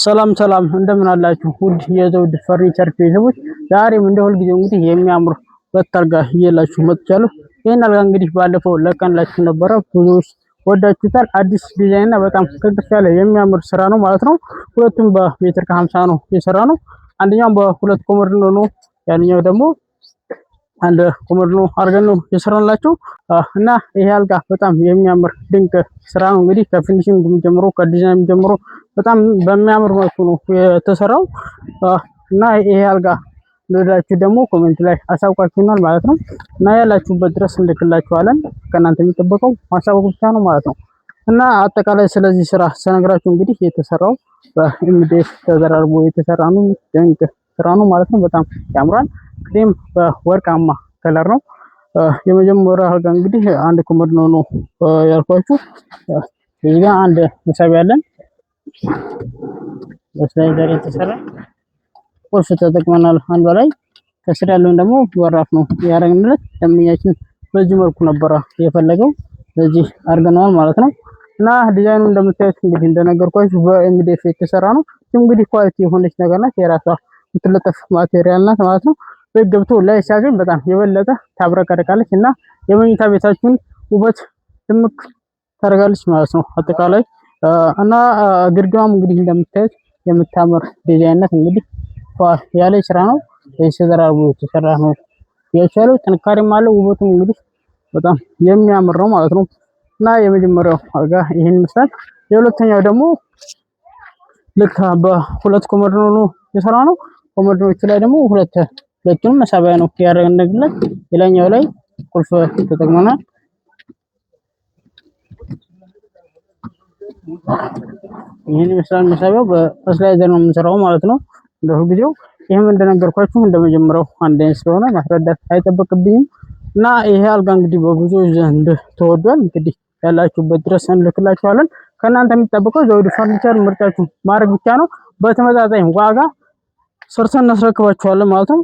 ሰላም ሰላም፣ እንደምን አላችሁ ውድ የዘውድ ፈርኒቸር ቤተሰቦች፣ ዛሬም እንደ ሁልጊዜው እንግዲህ የሚያምር ሁለት አልጋ ይዤላችሁ መጥቻለሁ። ይህን አልጋ እንግዲህ ባለፈው ለቀንላችሁ ነበረ፣ ብዙዎች ወዳችሁታል። አዲስ ዲዛይን እና በጣም ቅልጥፍ ያለ የሚያምር ስራ ነው ማለት ነው። ሁለቱም በሜትር ከ50 ነው የሰራ ነው። አንደኛው በሁለት ኮመዲኖ ነው፣ ያንኛው ደግሞ አንድ ኮመዲኖ አድርገን ነው የሰራንላችሁ እና ይሄ አልጋ በጣም የሚያምር ድንቅ ስራ ነው። እንግዲህ ከ finishing ጀምሮ ከዲዛይን ጀምሮ በጣም በሚያምር መልኩ ነው የተሰራው እና ይሄ አልጋ እንደወደዳችሁ ደግሞ comment ላይ አሳውቃችሁናል ማለት ነው። እና ያላችሁበት ድረስ እንልክላችኋለን። ከእናንተ የሚጠበቀው ማሳወቅ ብቻ ነው ማለት ነው። እና አጠቃላይ ስለዚህ ስራ ስነግራችሁ እንግዲህ የተሰራው በ MDF ተደራርቦ የተሰራ ነው። ድንቅ ስራ ነው ማለት ነው። በጣም ያምራል። ክሬም በወርቃማ color ነው። የመጀመሪያው አልጋ እንግዲህ አንድ ኮመዲኖ ነው ያልኳችሁ። እዚህ ጋር አንድ መሳቢያ አለን። በ slider የተሰራ ቁልፍ ተጠቅመናል። አንዷ ላይ ከስር ያለውን ደግሞ በራፍ ነው ያደረግንለት። ደንበኛችን በዚህ መልኩ ነበረ የፈለገው፣ በዚህ አድርገነዋል ማለት ነው። እና ዲዛይኑ እንደምታዩት እንግዲህ እንደነገርኳችሁ በ MDF የተሰራ ነው። እንግዲህ quality የሆነች ነገር ናት። የራሷ የምትለጠፍ material ናት ማለት ነው። ቤት ገብቶ ላይ ሲያገኝ በጣም የበለጠ ታብረቀርቃለች እና የመኝታ ቤታችሁን ውበት ድምቅ ታደርጋለች ማለት ነው አጠቃላይ። እና ግድግዳውም እንግዲህ እንደምታዩት የምታምር ዲዛይን ናት። እንግዲህ ያለ ስራ ነው ተደራርቦ የተሰራ ነው ያቻለው። ጥንካሬም አለው፣ ውበቱም እንግዲህ በጣም የሚያምር ነው ማለት ነው። እና የመጀመሪያው አልጋ ይህን ይመስላል። የሁለተኛው ደግሞ ልክ በሁለት ኮመዲኖ ነው የሰራ ነው። ኮመዲኖቹ ላይ ደግሞ ሁለቱንም መሳቢያ ነው ያደረግንለት። ሌላኛው ላይ ቁልፍ ተጠቅመናል። ይህን ይመስላል መሳቢያው። በ slider ነው የምንሰራው ማለት ነው እንደ ሁልጊዜው። ይህም እንደነገርኳችሁ እንደመጀመሪያው አንድ አይነት ስለሆነ ማስረዳት አይጠበቅብኝም። እና ይሄ አልጋ እንግዲህ በብዙዎች ዘንድ ተወዷል። እንግዲህ ያላችሁበት ድረስ እንልክላችኋለን። ከእናንተ የሚጠበቀው ዘውድ ፈርኒቸር ምርጫችሁ ማድረግ ብቻ ነው። በተመጣጣኝ ዋጋ ሰርተን እናስረክባችኋለን ማለት ነው።